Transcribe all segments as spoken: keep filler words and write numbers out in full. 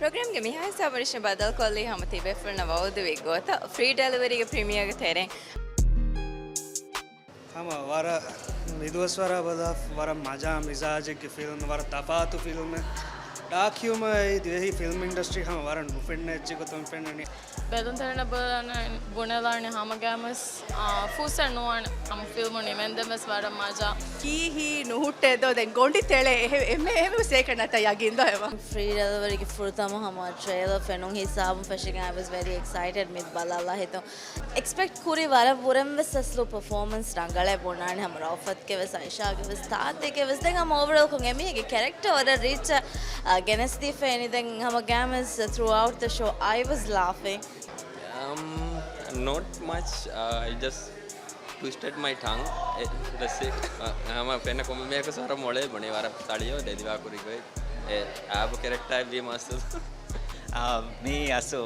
ޕްރޮގްރާމްގެ މިހާ ހިސާބުން ރިޝްމަ ބަދަލުކޮށްލީ ހަމަ ތިބޭފުޅުންނަށް ވައުދުވި ގޮތަށް ފްރީ ޑެލިވަރީގެ ޕްރިމިއާގެ ތެރެއިން. ހަމަ ވަރަށް މިދުވަސްވަރާ ބަލާ ވަރަށް މަޖާ މިޒާޖެއްގެ ފިލްމް، ވަރަށް ތަފާތު ފިލްމެއް. ޑާކް ހިއުމަރ އެ ދިވެހި ފިލްމް އިންޑަސްޓްރީ ހަމަ ވަރަށް ނުފެންނަ އެއްޗެއް ގޮތުން ފެންނަނީ. ބެލުންތެރެނަށް ބުނެލާނެ، ބުނެލާނެ ހަމަ ގައިމުވެސް، އާ، ފުރުސަތު ނުވާނެ ހަމަ ފިލްމު ނިމެންދެންވެސް ވަރަށް މަޖާ. ކީހީ ނުހުއްޓޭ ދޯ ދެން ގޮނޑި ތެޅޭ އެހެ-، އެންމެ އެހެން ސޭކަންޑް ނަތަ ޔަގީން ދޯ އެވަ. ފްރީ ޑެލިވަރީގެ ފުރަތަމަ ހަމަ ޓްރެއިލަރ ފެނުން ހިސާބުން ފެށިގެން I was very excited މި ބަލާލާ ހިތުން. އެކްސްޕެކްޓް ކުރި ވަރަށް ވުރެން ވެސް އަސްލު ޕަފޯމަންސް ރަނގަޅޭ ބުނާނެ ހަމަ ރައުފަތްގެ ވެސް އައިޝާގެ ވެސް ތާތިގެ ވެސް ދެން ހަމަ އޯވަރޯލް ކޮން އެމީގެ ކެރެކްޓަރ ވަރަށް ރީޗް ގެނެސްދީފައިނި ދެން ހަމަ ގައިމުވެސް ތްރޫއައުޓް ދަ ޝޯ I was laughing. Um, not much. Uh, I just twisted my tongue. Eh, that's it. ހަމަ ފެންނަ ކޮންމެ މީހަކަސް ވަރަށް މޮޅޭ ބުނި ވަރަށް ސަޅިޔޯ ޑެލިވާ ކުރި ގޮތް. އެ އާބު ކެރެކްޓާއެއް ވީމަ އަސްލު. އާ، މީ އަސްލު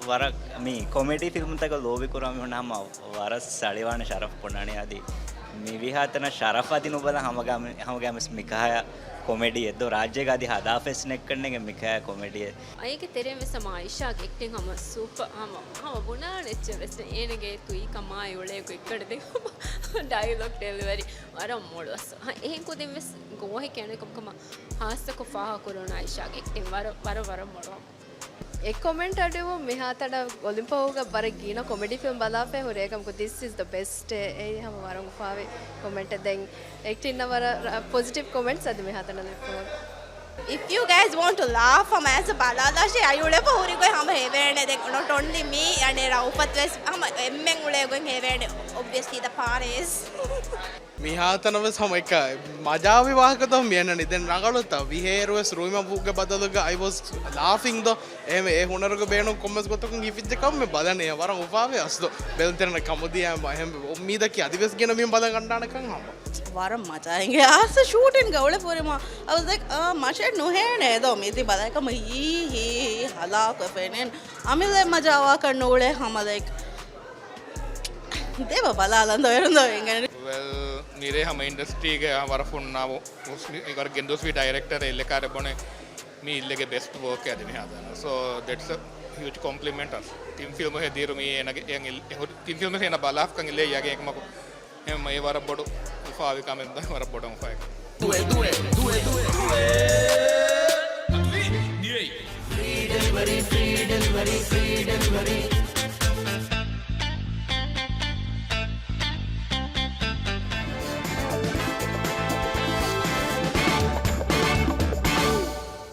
ވަރަށް މީ ކޮމެޑީ ފިލްމުތަކަށް ލޯބި ކުރާ މީހުން ހަމަ ވަރަށް ސަޅިވާނެ ޝަރަފް ބުނާނެ އަދި މި ވީހާތަނަށް ޝަރަފް އަދި ނުބަލަ ހަމަގަ-، ހަމަގައިމުވެސް މިކަހަޔަ ކޮމެޑީއެއް ދޯ ރާއްޖޭގަ އަދި ހަދާފައިސް ނެއްކަންނޭނގެ މިކަހަޔަ ކޮމެޑީއެއް. އޭގެ ތެރެއިން ވެސް ހަމަ އައިޝާގެ އެކްޓިން ހަމަ ސޫޕަ ހަމަ، ހަމަ ބުނާނެ އެއްޗެއް ވެސް އޭނަގެ ތުއިކަމާއި އުޅޭ ގޮތްގަޑި ދެން ހަމަ ޑައިލޮގް ޑެލިވަރީ ވަރަށް މޮޅު އަސް. އެހެން ކުދިން ވެސް ގޯހެއް ކެނޑެކަމަކަމަ ހާއްސަކޮށް ފާހަގަކުރުން އައިޝާގެ އެކްޓިން ވަރަށް، ވަރަށް، ވަރަށް މޮޅު. އެ ކޮމެންޓް އަޑެވުން މިހާތަނަށް އޮލިމްޕަސްގަ ވަރަށް ގިނަ ކޮމެޑީ ފިލްމް ބަލާފައި ހުރޭ ކަމަކު، this is the best. އެއީ ހަމަ ވަރަށް އުފާވި ކޮމެންޓެއް. ދެން އެކްޓިން ވަރަށް ޕޮޒިޓިވް ކޮމެންޓްސް އަދި މިހާތަނަށް ލިބުނު. If you guys want to laugh ހަމަ އައިސް ބަލާލާށޭ، އައި އުޅޭ ބަހުރި ގޮތް ހަމަ ހެވޭނެ. ދެން not only me، އަނެއް ރައުފަތް ވެސް ހަމަ އެންމެން އުޅޭ ގޮތް ހެވޭނެ. Obviously the parents. މިހާތަނަށް ވެސް ހަމަ އެކަ މަޖާވި ވާހަކަތައް މިއަންނަނީ. ދެން ރަނގަޅުތަ ވިހޭރު ވެސް ރުއިމަ ބޫގެ ބަދަލުގަ I was laughing ދޯ. އެހެން އެ ހުނަރުގެ ބޭނުން ކޮންމެސް ގޮތަކުން ހިފިއްޖެ ކަމެއް ބަލަނީ. ވަރަށް އުފާވި އަސްލު. ބެލުންތެރެނަށް ކަމުދިޔަ އެހެން އުއްމީދަކީ އަދިވެސް ގިނަ މީހުން ބަލަން ގަންނާނެކަން ހަމަ. ވަރަށް މަޖާ އިނގޭ. އާސަ ޝޫޓިންގ އުޅެ ފުރިމަ. I was like، އާ، މަށެއް ނުހޭނެ ދޯ މިދި ބަލަކަމަ ހީ ހީ ހަލާކު ފެނެން. އަމިލެ މަޖާވާކަށް ނޫޅޭ ހަމަ ލައިކް. ދޭބަ ބަލާލަން ދޯ އެރުން ދޯ އިނގެން. ވެލް، މިރޭ ހަމަ އިންޑަސްޓްރީގެ ވަރަށް ފުންނާ ވަރަށް ގެންދުވަސްވީ ޑައިރެކްޓަރ އެއްލެ ކާރެއް ބުނެ މީ އިއްލެގެ ބެސްޓް ވޯކެއް އަދި މިހާ ދާނަ. So that's a huge compliment އަސް. ތިން ފިލްމު ހެދިއިރު މީ އޭނަގެ އެން އިލް-، ތިން ފިލްމު ހޭނަ ބަލާފަކަން އިލޭ ޔަގެ އެކަމަކު އެހެން މައި ވަރަށް ބޮޑު އުފާވި ކަމެއް ދޯ، ވަރަށް ބޮޑު އުފާވި ކަމެއް. ދުވެ، ދުވެ، ދުވެ، ދުވެ، ދުވެ. ދިވެހި. ފްރީ ޑެލިވަރީ، ފްރީ ޑެލިވަރީ، ފްރީ ޑެލިވަރީ.